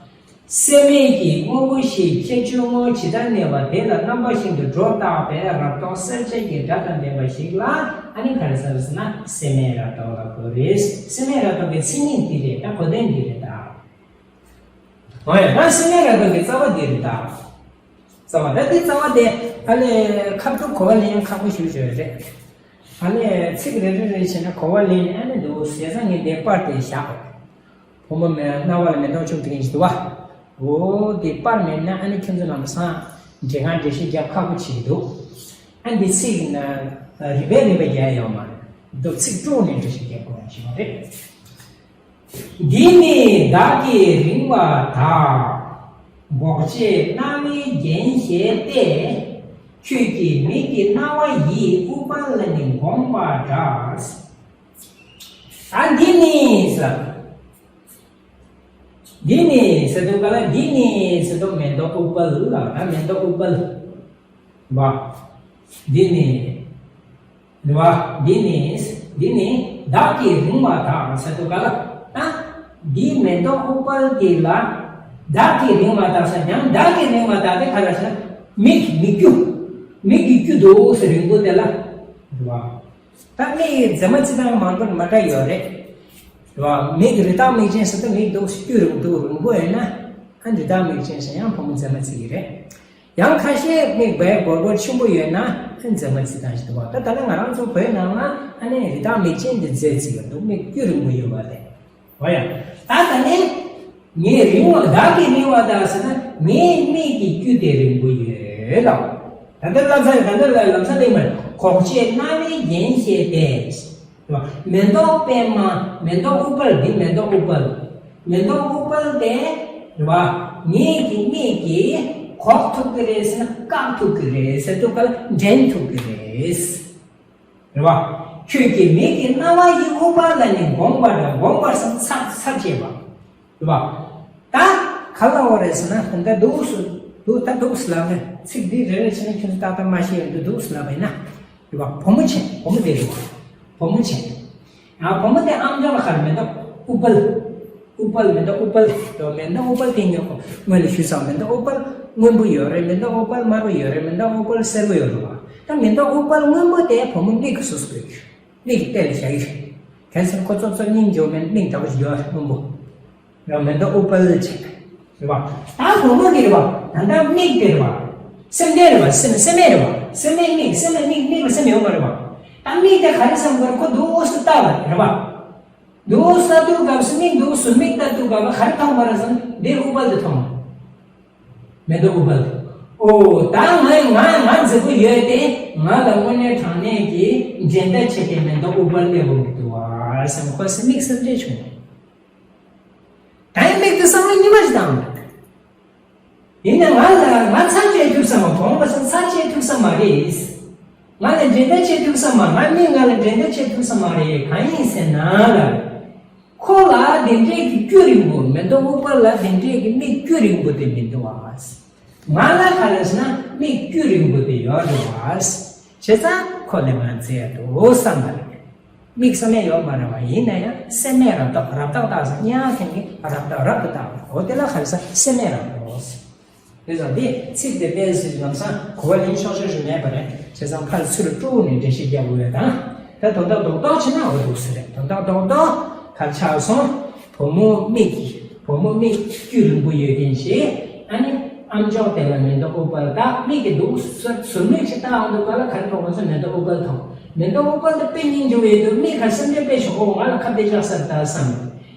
སེམས་མེད་ཀྱི་དངོས་པོ་ཞིག་ཁྱད་ཆོས་ངོ་ཇི་ལྟར་གནས་པ་དེ་ལ་རྣམ་པ་བཞིན་དུ་སྒྲོ་བཏགས་པའི་རབ་རྟོག་གསལ་བྱེད་ཀྱི་སྒྲ་དང་ལྡན་པ་ཞིག་ལ་ཨ་ནི་ག་རེ་ཟེར་ཟེར་ན་སེམས་མེད་རབ་རྟོག་ལ་གོ་རེད། སེམས་མེད་རབ་རྟོག་གི་མཚན་ཉིད་འདི་རེད། ད་གོ་དོན་འདི་རེད་ད། འོ་ཡ། ད་སེམས་མེད་རབ་རྟོག་གི་རྩ་བ་འདི་རེད་ད། རྩ་བ་ད་འདི་རྩ་བ་དེ་ཨ་ལས་ཁ་ཐུག་གོ་བ་ལེན་ཡང་ཁག་པོ་ཞིག་བརྗོད་རེད། ཨ་ལས་ཚིག་རེ་རེ་རེ་བྱས་ན་གོ་བ་ལེན་ཨ་ནི་འདུག་ཟེར་ཙང་ངས་འདི་པར་དེ་བཞག་བུ་མོ་མེད་རྣ་བ་ལ་མེ་ཏོག་བཅུག་དེ་གིན་ཞིག་འདུག་བ། འོ་དེ་པར་མེད་ན་ཨ་ནི་ཁྱོད་ཚོ་ལམ་སང་འབྲི་གང་འགྲེལ་བཤད་རྒྱབ་ཁག་པོ་བྱེད་ཀྱི་འདུག་ཨ་འདི་ཚིག་ན་རིམ་པས་རིམ་པས་རྒྱག་ཡོད་མ་རེད། འདུག་ཚིག་དཀྲུགས་ནས་འགྲེལ་བཤད་རྒྱག་དགོས་ཡ་ཞིག་མ་རེད། འདི་ནི་བདག་གིས་རིང་བ་དག་འགོག་བྱེད་སྣང་བའི་རྒྱན་ཞེས་ཏེ། ཁྱོད་ཀྱི་མིག་གི་རྣ་བ་ཡིས་ཨུཏྤལ་ལ་ནི་འགོངས་པ་འདྲ། ད་འདི་ནི་ཟེར། འདི་ནི་ཟེར་དུས་ག་ལ་འདི་ནི་ཟེར་དུས་མེ་ཏོག་ཨུཏྤལ་ལ་ད་མེ་ཏོག་ཨུཏྤལ། བ། འདི་ནི། རེད་བ། འདི་ནི། འདི་ནི་བདག་གིས་རིང་བ་དག་ཟེར་དུས་ག་ལ། ད། འདི་མེ་ཏོག་ཨུཏྤལ་དེ་ལ། བདག་གིས་རིང་བ་དག་ཟེར་ཡང་བདག་གིས་རིང་བ་དག་དེ་ག་རེ་ཟེར་ན། མིག་མིག་རྒྱུ། མིག་གི་རྒྱུ་འདུག་ཟེར་རིང་པོ་དེ་ལ། རེད་བ། ད་མིག་གི་མཛེས་མ་ཅི་དང་མང་པོ་མ་འདྲ་ཡོད་རེད། རེད་བ། མིག་རི་དྭགས་མིག་ཅན་ཟེར་དུས་མིག་འདུག་རྒྱུ་རིང་འདུག་རིང་པོ་ཡོད་ན། ཨ་རི་དྭགས་མིག་ཅན་ཟེར་ཡང་བུ་མོ་མཛེས་མ་ཅིག་ཡིན་རེད། ཡང་ཁ་ཤས་མིག་དཔེ་སྒོར་སྒོར་ཆེན་པོ་ཡོད་ན་ཨ་མཛེས་མ་ཅིག་དང་ཞིག་འདུག་བ། ད་ད་ལྟ་ང་རང་ཚོ་བོད་ནང་ལ་ཨ་ནི་རི་དྭགས་མིག་ཅན་འདི་མཛེས་ཅིག་ཡོད་འདུག་མིག་རྒྱུ་རིང་པོ་ཡོད་པ་རེད། འོ་ཡ། ད་ད་ནི་ངའི་རིང་བ་བདག་གིས་རིང་བ་དག་ཟེར་ན་ངའི་མིག་གི་རྒྱུ་དེ་རིང་པོ་ཡོད་ལ། ད་ལྟ་ལབ་ས་ད་ལྟ་ལ་ལམ་སང་གླེང་མ་འགོག་བྱེད་སྣང་བའི་རྒྱན་ཞེས་ཏེ། རེད་བ། མེ་ཏོག་པད་མ། མེ་ཏོག་ཨུཏྤལ་འདི་མེ་ཏོག་ཨུཏྤལ། མེ་ཏོག་ཨུཏྤལ་དེ། རེད་བ། ངེད་ཀྱི་མིག་གིས་འགོག་ཐུབ་ཀྱི་རེད་ཟེར་ན་བཀག་ཐུབ་ཀྱི་རེད་ཟེར་དུས་ག་ལ་འདྲེན་ཐུབ་ཀྱི་རེད། རེད་བ། ཁྱོད་ཀྱི་མིག་གི་རྣ་བ་ཡི་ཨུཏྤལ་ལ་ནི་འགོངས་པ་འདྲ། འགོངས་པར་སོང་ཚར་ཚར་བྱེད་པ། རེད་བ། ད་ག་ལ་འོ་རེད་ཟེར་ན་ད་འདུག་སུ་འདུག་ད་འདུག་སུ་ལབ་ནས་ཚིག་འདི་རེ་རེ་བྱས་ནས་ཁྱོད་ཚོ་ཏག་ཏག་མ་ཤེས་ཡོང་དུས་འདུག་སུ་ལབ་པ་ཡིན་ན། རེད་བ། བུ་མོ་ཆེ། བུ་མོ་དེ་རེད་བ། བུ་མོ་ཆེ། ཡང་བུ་མོ་དེ་ཨམ་ཅོག་ལ་ག་རེ་མེ་ཏོག་ཨུཏྤལ། ཨུཏྤལ་མེ་ཏོག་ཨུཏྤལ་དོ་མེ་ཏོག་ཨུཏྤལ་དེ་ཉོ་གོ་སྔོན་ལ་ཞུས་ཙང་མེ་ཏོག་ཨུཏྤལ་སྔོན་པོ་ཡོད་རེད། མེ་ཏོག་ཨུཏྤལ་དམར་པོ་ཡོད་རེད། མེ་ཏོག་ཨུཏྤལ་སེར་པོ་ཡོད་རེད་བ། ད་མེ་ཏོག་ཨུཏྤལ་སྔོན་པོ་དེ་བུ་མོ་མིག་གི་སོ་སོ་བོད་ཀྱི་མིག་གི་ལྟེ་ལ་བཞག་གི་རེད། གལ་སྲིད་ཁོ་ཙོག་ཙོག་སྙིང་རྗེ་བོ་མེད་མིག་འདྲ་བོ་ཞིག་ཡོད་རེད་སྔོན་པོ། རེད་བ། མེ་ཏོག་ཨུཏྤལ་བྱས། རེད་བ། ད་བུ་མོ་འདི་རེད་བ། ད་ལྟ་མིག་དེ་རེད་བ། སེམས་ལྡན་རེད་བ། སེམས་སེམས་མེད་རེད་བ། སེམས་མེད་མིག་སེམས་མེད་མིག་མིག་ལ་སེམས་ཡོད་མ་རེད་བ། ད་མིག་དེ་ག་རེ་བསམ་དགོས་རེད། ཁོ་འདུག་སེ་ལྟ་བ་རེད་བ། འདུག་སེ་ལྟ་དུས་སྐབས་སུ་མིག་འདུག་སེ་མིག་ལྟ་དུས་སྐབས་ལ་ག་རེ་མཐོང་བ་རེད་ཟེར་ན་འདིར་ཨུཏྤལ་དེ་མཐོང་བ། མེ་ཏོག་ཨུཏྤལ། ཨོ་ད་ང་ང་ང་མཛེས་པོ་ཡོད་དེ་ང་ལ་དངོས་གནས་དྲང་གནས་ཀྱི་འགྲན་ཟླ་བྱེད་མཁན་མེ་ཏོག་ཨུཏྤལ་སླེབས་ཡོང་གི་འདུག་བ་བསམ་ཁོ་སེམས་མིག་སེམས་ཁྲལ་བྱུང་། ད་ཡིན་མིག་དེ་བསམ་བློ་གཉིས་པ་ཞིག་བཏང་། ཡིན་ན་ང་ལ་ང་ཚར་བཅད་ཐུབ་ས་མ་གོང་ལ་སང་ཚར་བཅད་ཐུབ་ས་མ་རེད། ང་ལ་འགྲན་ཟླ་བྱེད་ཐུབ་ས་མ་ང་མིག་ང་ལ་འགྲན་ཟླ་བྱེད་ཐུབ་ས་མ་རེད། གང་ཡིན་ཟེར་ན་ལ། ཁོ་ལ་དེ་འདྲས་ཀྱི་རྒྱུ་རིང་པོ་མེ་ཏོག་ཨུཏྤལ་ལ་དེ་འདྲས་ཀྱི་མིག་རྒྱུ་རིང་པོ་དེ་མི་འདུག་བ། ང་ལ་ག་རེ་ཟེར་ན་མིག་རྒྱུ་རིང་པོ་དེ་ཡོད་རེད་བ། བྱས་ཙང་ཁོ་ལས་ང་མཛེས་འདུག་བསམ་པ་རེད། མིག་བསམ་ཡས་ཡོད་མ་རེད་བ། ཡིན་ན་ཡང་སེམས་མེད་རབ་རྟོག་རབ་རྟོག་བཏགས་ཟེར་གཉིས་ཀ་ཐེངས་ཀྱི་རབ་རྟོག་རབ་ཏུ་བཏགས་པ་རེད། འོ་དེ་ལ་ག་རེ་ཟེར་སེམས་མེད་རབ་རྟོག་ཟེར། དེ་ཙང་དེ་ཚིག་དེ་ཏོག་ཙམ་ལམ་སང་གོ་བ་ལེན་ཆོག་ཆོག་ཞིག་མེད་པ་རེད། བྱས་ཙང་ཕར་ཚུར་དཀྲུགས་ནས་འགྲེལ་བཤད་རྒྱག་དགོས་ཡོད་དང་། ད་དོན་དག་རྡོག་རྡོག་བྱས་ན་འོ་འདུག་སེ་རེད། དོན་དག་རྡོག་རྡོག་ག་ཆགས་སོང་། བུ་མོ་མིག་གི་བུ་མོ་མིག་རྒྱུ་རིང་པོ་ཡོད་མཁན་ཞིག་ཨ་ནི་ཨམ་ཅོག་དེ་ལ་མེ་ཏོག་ཨུཏྤལ་དག་མིག་གི་འདུག་ཟུར་ཟུར་མིག་ཅིག་བལྟ་འོང་དུས་ག་ལ་ག་རེ་མཐོང་བ་ཟེར་མེ་ཏོག་ཨུཏྤལ་མཐོང་། མེ་ཏོག་ཨུཏྤལ་དེ་དཔེ་སྙིང་རྗེ་བོ་ཡོད་དུས་མིག་ག་སེམས་ཁྲལ་དཔེ་ཞོག་ཨོ་ང་ལ་ཁ་གཏད་བཅག་ས་རེད་ད་བསམ།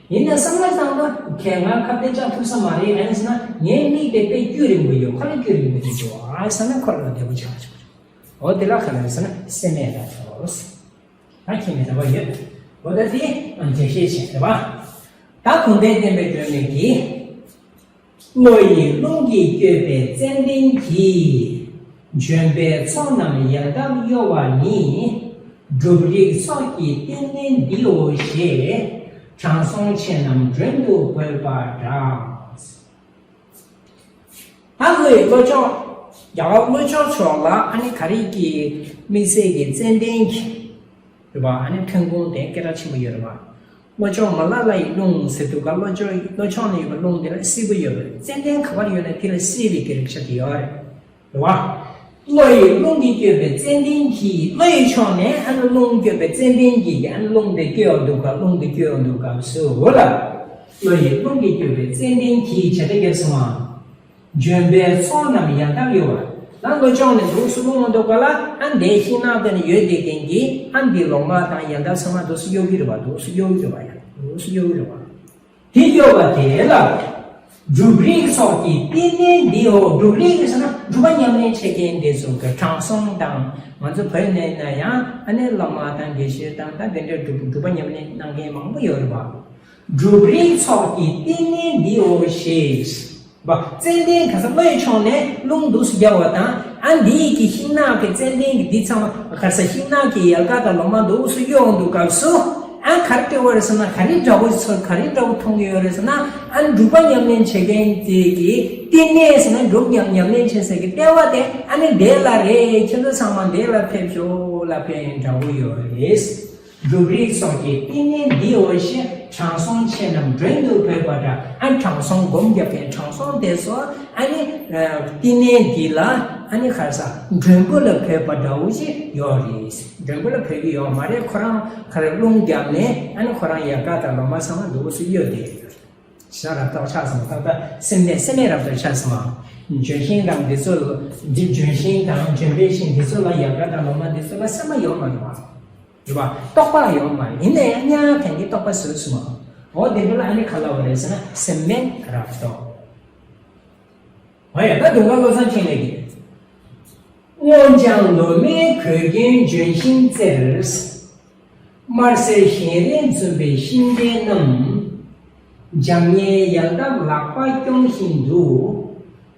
ཡིན་ན་བསམ་བློ་བཏང་ན་ཁྱེད་ང་ཁ་གཏད་བཅག་ཐུབ་ས་མ་རེད། ཨ་ནི་ཟེར་ན་ངའི་མིག་དེ་དཔེ་རྒྱུ་རིང་པོ་ཡོད། ཁོ་ལ་རྒྱུ་རིང་པོ་དེ་འདུག་ཨ་ཟེར་ན་ཁོ་ལ་བདེ་པོ་ཆགས་ཆོག་ཆོག་འོ་དེ་ལ་ག་རེ་ཟེར་ན་སེམས་མེད་ལ་ཐོགས། ད་ཁྱེད་མི་འདྲ་བ་ཡོད། འོ་ད་དེ་འགྲེལ་བཤད་བྱེད་རེད་བ། ད་གོང་དུ་བསྟན་པའི་སྒྲོན་མེ་གིས། བློ་ཡི་རླུང་གིས་བསྐྱོད་པའི་ཙནྡན་གྱིས། ལྗོན་པའི་ཚོགས་རྣམས་ཡལ་འདབ་གཡོ་བ་ནི། སྒྲུབ་རིགས་ཚོགས་ཀྱི་རྟེན་འབྲེལ་འདིའོ་ཞེས། དྲང་སྲོང་ཆེ་རྣམས་མགྲོན་དུ་བོས་པ་འདྲ། ད་བློ་ཡི་བློ་ཕྱོགས། རྒྱལ་བ་བློ་ཕྱོགས་ཕྱོགས་ལ་ཨ་ནི་ག་རེ་གི་དམིགས་བསལ་གྱི་ཙནྡན་གྱི། རེད་བ། ཨ་ནི་ཐོན་ཁུངས་དེ་སྐད་གྲགས་ཆེན་པོ་ཡོད་རེད་བ། བློ་ཆུང་མ་ལ་ལ་ཡི་རླུང་ཟེར་དུས་ག་བློ་ཆུང་བློ་ཆུང་ནས་ཡོད་པའི་རླུང་དེ་ལ་བསིལ་པོ་ཡོད་པ་རེད། ཙན་དན་ག་པར་ཡོད་ན་དེ་ལ་བསིལ་བའི་གི་རིགས་ཆ་དེ་ཡོད་རེད། རེད་བ། བློ་ཡི་རླུང་གིས་བསྐྱོད་པའི་ཙན་དན་གྱིས། བློ་ཡི་ཕྱོགས་ནས་ཨ་ནི་རླུང་བསྐྱོད་པའི་ཙན་དན་གྱིས་ཨ་ནི་རླུང་དེ་བསྐྱོད་འོང་དུས་སྐབས་རླུང་དེ་བསྐྱོད་འོང་དུས་སྐབས་སུ་འོ་ལ། བློ་ཡི་རླུང་གིས་བསྐྱོད་པའི་ཙན་དན་གྱིས་བྱ་དེ་སྐྱེས་སོང་ང་། ལྗོན་པའི་ཚོགས་རྣམས་ཡལ་འདབ་གཡོ་བ། ད་བློ་ཆུང་ནས་འདུག་སུ་རླུང་འོང་དུས་སྐབས་ལ་ཨ་འདའི་ཤིང་ནགས་དེ་ནས་ཡོད་དེ་མཁན་གྱི་ཨ་འདི་ལོ་མ་དང་ཡལ་འདབ་ཚང་མ་འདུག་སུ་གཡོ་གི་རེད་བ། འདུག་སུ་གཡོ་གི་རེད་བ། ཡ་འདུག་སུ་གཡོ་གི་རེད་བ། དེ་གཡོ་བ་དེ་ལ། སྒྲུབ་རིགས་ཚོགས་ཀྱི་བསྟི་གནས་འདིའོ། སྒྲུབ་རིགས་ཟེར་ན་སྒྲུབ་པ་ཉམས་ལེན་བྱེད་མཁན་དེ་ཚོ་གི་དྲང་སྲོང་དང་ང་ཚོ་བོད་ནས་ན་ཡང་ཨ་ནེ་བླ་མ་དང་དགེ་བཤེས་དང་ད་དེ་འདྲའི་སྒྲུབ་སྒྲུབ་པ་ཉམས་ལེན་གནང་མཁན་མང་པོ་ཡོད་རེད་བ། སྒྲུབ་རིགས་ཚོགས་ཀྱི་བསྟི་གནས་འདིའོ་ཞེས་པ། ཙན་དན་ག་ས་བློའི་ཕྱོགས་ནས་རླུང་འདུག་སུ་རྒྱག་པ་དང་ཨ་འདིའི་གི་ཤིང་ནགས་ཀྱི་ཙན་དན་གྱི་འདི་ཚང་མ་ག་ས་ཤིང་ནགས་ཀྱི་ཡལ་ག་དང་ལོ་མ་འདུག་སུ་གཡོ་འོང་དུས་སྐབས་སུ། ཨ་ག་རེ་སྤྲད་པ་རེད་ཟེར་ན་ག་རེ་འདྲ་བོ་ཚོར་ག་རེ་འདྲ་བོ་མཐོང་གི་ཡོད་རེད་ཟེར་ན། ཨ་སྒྲུབ་པ་ཉམས་ལེན་བྱེད་མཁན་དེ་གི་བསྟི་གནས་ཟེར་ན་སྒྲུབ་ཉམས་ཉམས་ལེན་བྱེད་སའི་གི་ལྟེ་བ་དེ་ཨ་ནི་འདི་ལ་རེད། ཁྱེད་ཚོ་ཚང་མ་འདི་ལ་ཕེབས་ཤོག་ལབ་མཁན་འདྲ་བོ་ཡོད་རེད། སྒྲུབ་རིགས་ཚོགས་ཀྱི་བསྟི་གནས་འདིའོ་ཞེས་དྲང་སྲོང་ཆེ་རྣམས་མགྲོན་དུ་བོས་པ་འདྲ། ཨ་དྲང་སྲོང་སྒོམ་བརྒྱབ་མཁན་དྲང་སྲོང་དེ་ཚོ་ཨ་ནི་བསྟི་གནས་འདི་ལ་ཨ་ནི་ག་རེ་ཟ་མགྲོན་པོ་ལ་བོས་པ་འདྲ་བོ་ཞིག་ཡོད་རེད། མགྲོན་པོ་ལ་བོས་ཀྱི་ཡོད་མ་རེད། ཁོ་རང་ག་རེ་རླུང་བརྒྱབ་ནས་ཨ་ནི་ཁོ་རང་ཡལ་ག་དང་ལོ་མ་ཚང་མ་འདུག་སེ་གཡོ་བསྡད་ཡོད་རེད། ཤ་རབ་རྟོག་ཆགས་སོང་། ད་ལྟ་སེམས་ནས་སེམས་མེད་རབ་རྟོག་ཆགས་སོང་། ལྗོན་ཤིང་དང་འདི་ཚོ་ལ་འདི་ལྗོན་ཤིང་དང་ལྗོན་པའི་ཤིང་འདི་ཚོ་ལ་ཡལ་ག་དང་ལོ་མ་འདི་ཚོ་ལ་སེམས་པ་ཡོད་མ་རེད་བ། རེད་བ། རྟོག་པ་ཡོད་མ་རེད། ཡིན་ན་ཡང་གཉའ་གན་གྱི་རྟོག་པ་བཟོས་སོང་བ། འོ་དེ་འདྲ་ལ་ཨ་ནི་ག་ལབ་པ་རེད་ཟེར་ན་སེམས་མེད་རབ་རྟོག་འོ་ཡ་ད་དུང་བཀའ་བློ་བཟང་འཕྲིན་ལས་ཀྱིས། སྔོ་ལྗང་ལོ་མའི་གོས་གྱོན་ལྗོན་ཤིང་རྩེར། དམར་སེར་བཞིན་རས་འཛུམ་པའི་ཤིང་འབྲས་རྣམས། འཇམ་མཉེན་ཡལ་འདབ་ལག་པ་རྐྱོང་བཞིན་དུ།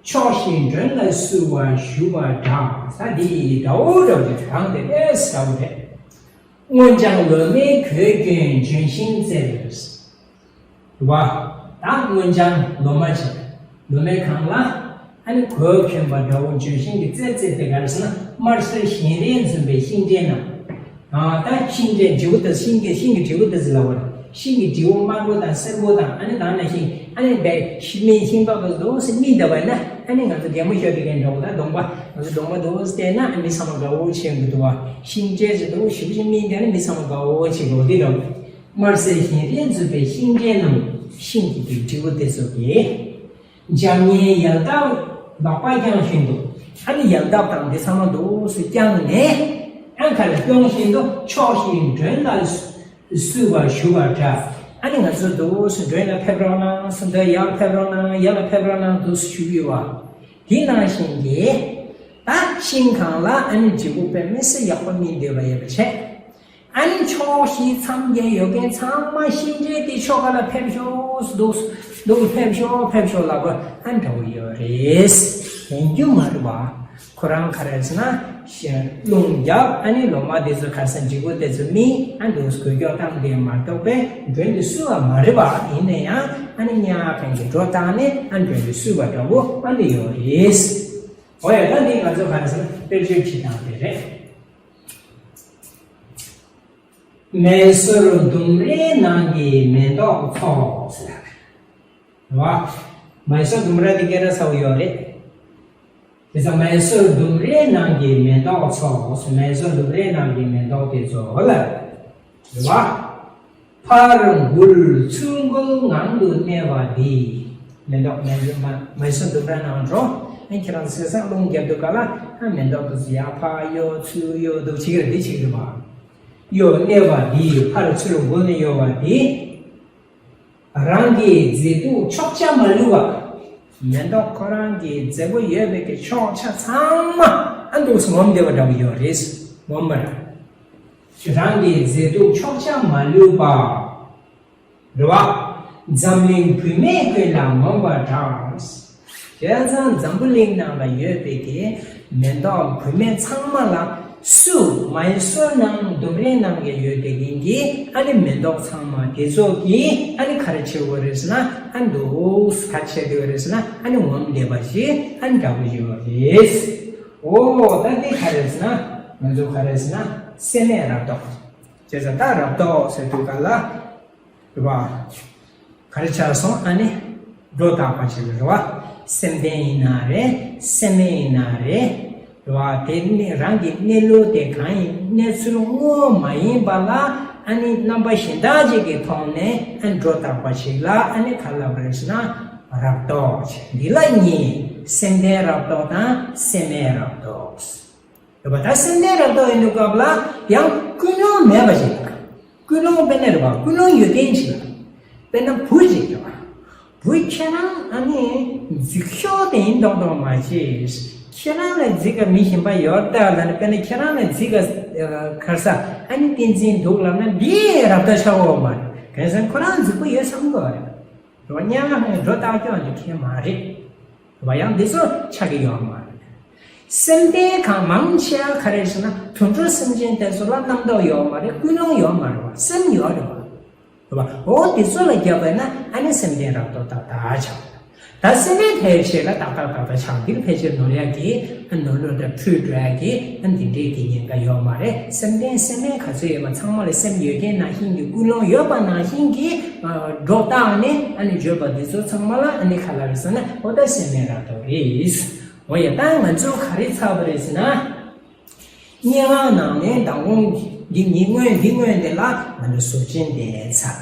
ཕྱོགས་བཞིའི་མགྲོན་ལ་བསུ་བར་ཞུ་བ་འདྲ། ས་འདི་ཡི་དགྲ་བོ་འདྲ་བོ་རེད། རང་དེ་ཨེས་འདྲ་བོ་རེད། སྔོ་ལྗང་ལོ་མའི་གོས་གྱོན་ལྗོན་ཤིང་རྩེར། བ། ད་སྔོ་ལྗང་ལོ་མ་བྱས། ལོ་མའི་སྒང་ལ་ཨ་ནི་གོས་གྱོན་པ་འདྲ་བོ་ལྗོན་ཤིང་གི་རྩེ་རྩེ་དེ་ག་རེ་ཟེར་ན་དམར་སེར་བཞིན་རས་འཛུམ་པའི་ཤིང་འབྲས་རྣམས། ཨ་ད་ཤིང་འབྲས་འབྲས་བུ་དེ་ཤིང་གི་ཤིང་གི་འབྲས་བུ་དེ་ཟེར་ལབ་པ་རེད། ཤིང་གི་འབྲས་བུ་དམར་པོ་དང་སེར་པོ་དང་ཨ་ནི་དེ་ནང་བཞིན་ཨ་ནི་བའི་ཤིང་མིན་ཤིང་ཏོག་ཏོ་འདུག་སེ་སྨིན་བསྡད་པ་ཡིན་ན་ཨ་ནི་ང་ཚོ་གད་མོ་ཤོར་བསྡད་མཁན་འདྲ་བོ། ད་གདོང་པ་ང་ཚོ་གདོང་པ་འདུག་སེ་བལྟས་ན་ཨ་མི་ཚང་མ་དགའ་བོ་བྱེད་ཀྱི་འདུག་བ། ཤིང་འབྲས་ཟེར་དུས་ཞིབ་ཞིབ་སྨིན་བསྡད་ན་མི་ཚང་མ་དགའ་བོ་བྱེད་དགོས་འདི་འདྲ་བོ། དམར་སེར་བཞིན་རས་འཛུམ་པའི་ཤིང་འབྲས་རྣམས། ཤིང་གི་འབྲས་བུ་དེ་ཚོ་གིས། འཇམ་མཉེན་ཡལ་འདབ་ལག་པ་བརྐྱང་བཞིན་དུ། ཨ་ནི་ཡལ་འདབ་དང་འདི་ཚང་མ་འདུག་སེ་བརྐྱངས་ནས། ཨ་ཁ་ལ་བརྐྱང་བཞིན་དུ་ཕྱོགས་བཞིའི་མགྲོན་ལ་བསུ་བར་ཞུ་བ་འདྲ། ཨ་ནི་ང་ཚོ་འདུག་སེ་མགྲོན་ལ་ཕེབས་རོགས་གནང་། སུ་འདི་ཡར་ཕེབས་རོགས་གནང་། ཡར་ལ་ཕེབས་རོགས་གནང་འདུག་སེ་ཞུ་གི་ཡོད་བ། དེ་ནང་བཞིན་གྱི། ད་ཤིང་གང་ལ་ཨ་ནི་འབྲས་བུ་དཔེ་མི་སྲིད་ཡག་པོ་སྨིན་བསྡད་པ་ཡོད་པ་བྱས། ཨ་ནི་ཕྱོགས་བཞི་མཚམས་བརྒྱད་ཡོད་མཁན་ཚང་མ་ཤིང་འབྲས་དེ་ཕྱོགས་ག་ལ་ཕེབས་ཤོག་འདུག་འདུག་ཕེབས་ཤོག་ཕེབས་ཤོག་ལབ་པ་ཨ་འདྲ་བོ་ཡོད་རེད། ཡིན་རྒྱུ་མ་རེད་བ། ཁོ་རང་ག་རེ་ཟེར་ན། རླུང་རྒྱབ་ཨ་ནི་ལོ་མ་དེ་ཚོ་ག་ས་འབྲས་བུ་དེ་ཚོ་སྨིན་ཨ་འདུག་སེ་གོས་གྱོན་སྟངས་དེ་མ་གཏོགས་པའི་མགྲོན་དུ་བསུ་བ་མ་རེད་བ། ཡིན་ན་ཡང་ཨ་ནི་གཉའ་གན་གྱི་སྒྲོ་བཏགས་ནས་ཨ་མགྲོན་དུ་བསུ་བ་འདྲ་བོ་ཨ་འདི་ཡོད་རེད། འོ་ཡ་ད་འདི་ང་ཚོ་ག་རེ་ཟེར་ན་དཔེར་བརྗོད་བྱེད་སྟངས་དེ་རེད། མེ་སོར་ལྡུམ་རའི་ནང་གི་མེ་ཏོག་ཚོགས་ཟེར་བ། མེ་སོར་ལྡུམ་ར་དེ་སྐད་གྲགས་ཚ་བོ་ཡོད་རེད། དེ་ཚོ་མེ་སོར་ལྡུམ་རའི་ནང་གི་མེ་ཏོག་ཚོགས། མེ་སོར་ལྡུམ་རའི་ནང་གི་མེ་ཏོག་དེ་ཚོ་ལ། རེད་བ། ཕར་འགུལ་ཚུར་འགུལ་ངང་དུ་གནས་པ་འདི། མེ་ཏོག་མེ་མེ་མེ་སོར་ལྡུམ་ར་ནང་འགྲོ། ཨ་ཁྱེད་རང་ཚོས་ས་རླུང་རྒྱབ་དུས་ག་ལ་ཨ་མེ་ཏོག་དེ་ཚོ་ཡར་ཕར་གཡོ་ཚུར་གཡོ་འདུག་བྱེད་ཀྱི་རེད། འདི་བྱེད་ཀྱི་འདུག་བ། གཡོ་གནས་པ་འདི་ཕར་ཚུར་འགུལ་ནས་གཡོ་བ་འདི། རང་གི་མཛེས་སྡུག་ཕྱོགས་ཆ་མ་ལུས་པ། མེ་ཏོག་ཁོ་རང་གི་མཛེས་པོ་ཡོད་པའི་གི་ཕྱོགས་ཆ་ཚང་མ་ཨ་འདུག་སེ་ངོམ་བསྡད་པ་འདྲ་བོ་ཡོད་རེད། ངོམ་པ་རང་གི་མཛེས་སྡུག་ཕྱོགས་ཆ་མ་ལུས་པ། རེད་བ། འཛམ་གླིང་བུད་མེད་ཀུན་ལ་ངོམ་པ་འདྲ། བྱས་ཙང་འཛམ་བུ་གླིང་ནང་ལ་ཡོད་པའི་གི་མེ་ཏོག་བུད་མེད་ཚང་མ་ལ་བསུ། མེ་སོར་ནང་ལྡུམ་རའི་ནང་གི་ཡོད་དེ་གིན་གི་ཨ་ནི་མེ་ཏོག་ཚང་མ་དེ་ཚོ་གི་ཨ་ནི་ག་རེ་བྱེད་དགོས་རེད་ཟེར་ན་ཨ་འདུག་སེ་ག་བྱེད་དགོས་རེད་ཟེར་ན་ཨ་ནི་ངོམ་བསྡད་པ་ཞིག་ཨ་ནི་འདྲ་བོ་ཡོད་རེད། འོ་ད་འདི་ག་རེ་ཟེར་ན་ང་ཚོ་ག་རེ་ཟེར་ན་སེམས་མེད་རབ་རྟོག་བྱས་ཙང་ད་རབ་རྟོག་ཟེར་དུས་ག་ལ། རེད་བ། ག་རེ་ཆགས་སོང་ཨ་ནི། སྒྲོ་བཏགས་པ་ཞིག་རེད་བ། སེམས་ལྡན་ཡིན་ན་རེད། སེམས་མེད་ཡིན་ན་རེད། རེད་བ། དེ་ནི་རང་གི་གནས་ལུགས་དེ་གང་ཡིན་གནས་ཚུལ་དངོས་མ་ཡིན་པ་ལ་ཨ་ནི་རྣམ་པ་གཞན་དག་ཅིག་གི་ཐོག་ནས་ཨ་ནི་སྒྲོ་བཏགས་པ་ཞིག་ལ་ཨ་ནི་ག་ལབ་རེད་ཟེར་ན། རབ་རྟོག་ཅིག་འདི་ལ་གཉིས། སེམས་ལྡན་རབ་རྟོག་དང་སེམས་མེད་རབ་རྟོག་རེད་པ། ད་སེམས་ལྡན་རབ་རྟོག་ཡིན་དུས་སྐབས་ལ་ཡང་ཀུན་སློང་མེད་པ་ཞིག་ལ། ཀུན་སློང་དཔེར་ན་རེད་པ། ཀུན་སློང་ཡོད་མཁན་ཞིག་ལ། དཔེར་ན་བུ་ཞིག་རེད་པ། བུ་ཁྱེད་རང་ཨ་ནི་རྫིག་ཤོས་དེ་ཡིན་མདོག་མདོག་མ་བྱེད། ཁྱེད་རང་ལས་རྫིག་ག་མི་གཞན་པ་ཡོད་ད་ལ་ནི། དཔེར་ན་ཁྱེད་རང་ལས་རྫིག་ག་ཁར་ས་ཨ་ནི་བསྟན་འཛིན་འདུག་ལབ་ན་འདི་རབ་རྟོག་ཆགས་འོང་མ་རེད། གང་ཟེར་ན་ཁོ་རང་རྫིག་པོ་ཡོད་བསམ་གི་རེད། རེད་པ། སྙན་ངག་ནི་སྒྲོ་བཏགས་སྐྱོན་དེ་ཁྱད་མ་རེད། རེད་པ། ཡང་འདི་ཚོ་ཆགས་ཀྱི་ཡོད་མ་རེད། སེམས་ལྡན་གང་མང་ཆེ་བ་ག་རེ་ཟེར་ན་དུད་འགྲོ་སེམས་ཅན་དེ་ཚོ་ལ་རྣམ་རྟོག་ཡོད་མ་རེད། ཀུན་སློང་ཡོད་མ་རེད་པ། སེམས་ཡོད་རེད་པ། རེད་པ། འོ་འདི་ཚོ་ལ་རྒྱབ་པ་ན་ཨ་ནི་སེམས་ལྡན་རབ་རྟོག་ཏག་ཏག་ཆགས། ད་སེམས་མེད་ཕལ་ཆེར་ལ་ཏག་ཏག་ཏག་ཏག་ཆགས། འདིར་ཕལ་ཆེར་ནོར་ཡག་གི་ནོར་ལུག་དང་འཁྲུལ་འགྲོ་ཡག་གི་འདི་འདྲའི་གི་ཉེན་ཁ་ཡོད་མ་རེད། སེམས་ལྡན་སེམས་མེད་ག་ཚོད་ཡོད་པ་ཚང་མ་ལ་སེམས་ཡོད་མཁན་ནང་བཞིན་གྱི་ཀུན་སློང་ཡོད་པ་ནང་བཞིན་གྱི་སྒྲོ་བཏགས་ནས་ཨ་ནི་བརྗོད་པ་འདི་ཚོ་ཚང་མ་ལ་ཨ་ནི་ག་ལབ་རེད་ཟེར་ན་འོ་ད་སེམས་མེད་རབ་རྟོག་རེད། འོ་ཡ། ད་ང་ཚོ་ག་རེ་ཚར་བ་རེད་ཟེར་ན། སྙན་ངག་ནང་ནས་མདང་དགོང་འདི་ཉིན་སྔོན་འདི་སྔོན་དེ་ལ་ང་ཚོ་གཟུགས་ཅན་དེ་ཚར།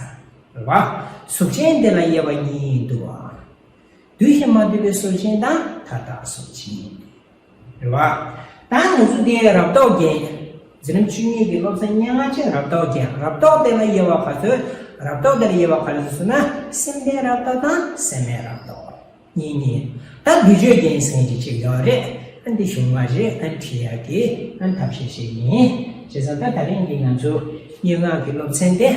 རེད་པ། གཟུགས་ཅན་དེ་ལ་དབྱེ་བ་གཉིས་འདུག་པ། འདུས་ཤིང་མ་འདུས་པའི་གཟུགས་ཅན་དང་མཐའ་དག་གཟུགས་ཅན། རེད་པ། ད་ང་ཚོ་དེ་རབ་རྟོག་རྒྱན། འཛིན་རིམ་བཅུ་གཉིས་ཀྱི་སློབ་ཚན་སྙན་ངག་ཅན་རབ་རྟོག་རྒྱན། རབ་རྟོག་དེ་ལ་དབྱེ་བ་ག་ཚོད། རབ་རྟོག་དེ་ལ་དབྱེ་བ་ག་རེ་ཟེར་ན་སེམས་ལྡན་རབ་རྟོག་དང་སེམས་མེད་རབ་རྟོག་གཉིས་གཉིས། ད་བསྡུས་བརྗོད་རྒྱན་ཟེར་མཁན་ཅིག་ཡོད་རེད། ཨ་འདི་གཞུང་མ་རེད། ཨ་བྲིས་ཡག་གི་ཨ་ཐབས་ཤེས་ཤིག་ཡིན། བྱས་ཙང་ད་དེ་རིང་གི་ང་ཚོ་སྙན་ངག་གི་སློབ་ཚན་དེ་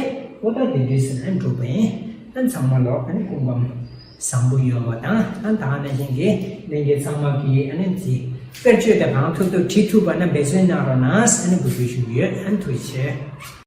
འོ་ད་འདི་འདྲས་ཟེར་ཨ་གྲུབ་པ་ཡིན། ཨ་ཚང་མ་ལོ་ཨ་ནི་སྐུ་ཁམས་བཟང་པོ་ཡོང་བ་དང་། ཨ་ད་ག་ནང་བཞིན་གྱི་ལྷན་རྒྱས་ཚང་མ་གིས་ཨ་ནི་འདི་དཔེར་བརྗོད་དེ་གང་ཐུབ་ཐུབ་བྲིས་ཐུབ་པ་ན་འབད་བརྩོན་གནང་རོགས་གནང་ཟེར་ཨ་ནི་འབོད་སྐུལ་ཞུ་གི་ཡོད། ཨ་ཐུགས་རྗེ་ཆེ།